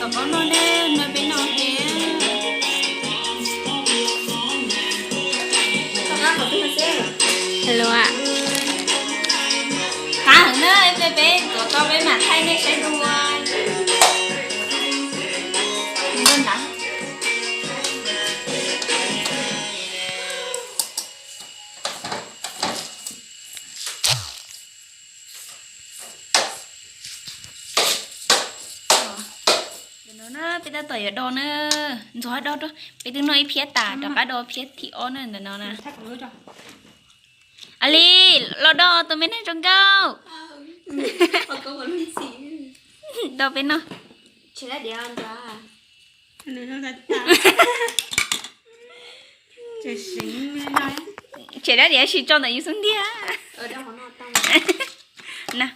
Qhov no ne, no peb no thiab. Hello, qab heev na, peb, peb tuav tau peb mam thaij nej saib dua. Ntawm no na peb tab tom yuav do na, ntxuav do, peb twb noj ib phiab tas, rov qab do phiab thib ob na ntawm no na. Ali, los do tus me neeg zoo nkauj. Do peb noj. Tshem dab diav sis tso ntawm yus xub ntiag. Na,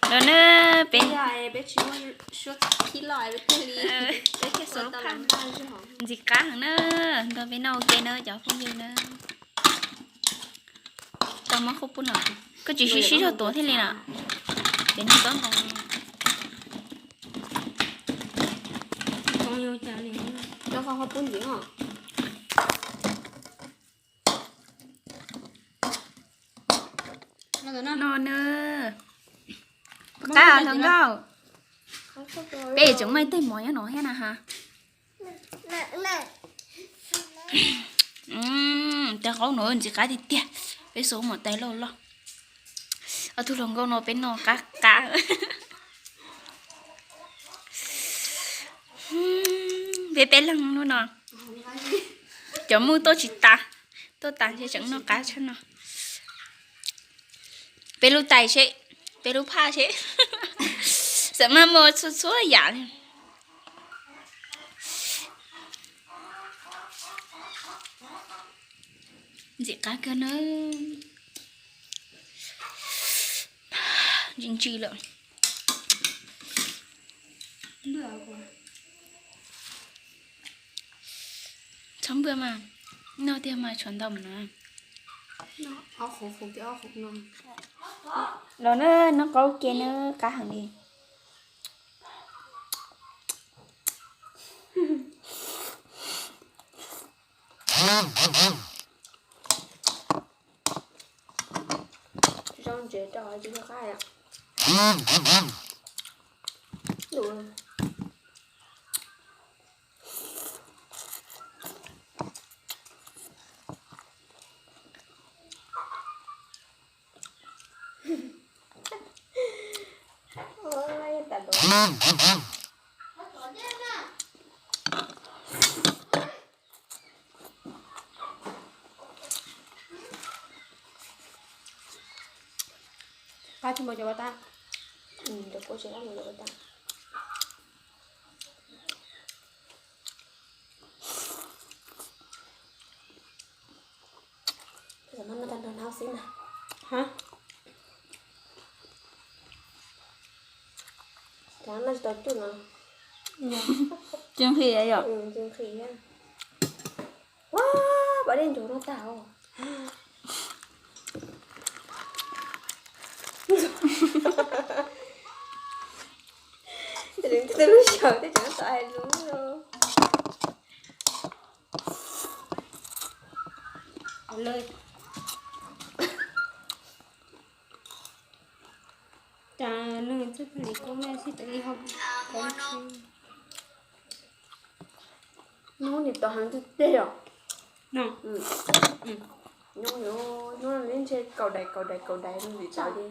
los na, peb, peb thiaj xav lub phaj. Ntxim qab heev na, nrog peb noj ua ke na cov phooj ywg na. Tau muab qhuab pub no, koj tsis sib sib zog tuav thiaj li na. Ces nws tob ntoo. No na, qab hluas nkauj. Peb tseem muaj ib teg mov nyob no thiab na ha. Tes qaub no ntxim qab tiag tiag, peb xuas mus tais loj loj. Ob tug hluas nkauj no peb noj qab qab. Peb peb leeg lub no, cov muj tuaj tsis tas, tuaj tas ntshe tseem noj qab tshaj no. Peb lub tais seb, peb lub phaj seb, xam maj muaj txhua txhua yam li. Ntxim qab kawg na. Ntsim ntsim lawm. Txhob npua mas, noj tiag mas tshuav ntau mus no. Los na, noj qaub ke na, qab heev li. Zoo ntsev rau tsis tau qab. Qab tsis muaj cov paj tab, cov kuv tsis qab muaj cov paj tab. Tag nrho hnab xwb na. Cov no tsis tau cuj no. Cia nqhis yom. Ua, pom dej ncuav no tag os. Tej lub xyaw tej cov tau hais lus. Cas nws txawj phem li koj, mej sib tw li ho. Hnub nim tau heev tiag tiag os. Hnub hnub ntshe kaum daim kaum daim kaum daim li tas li.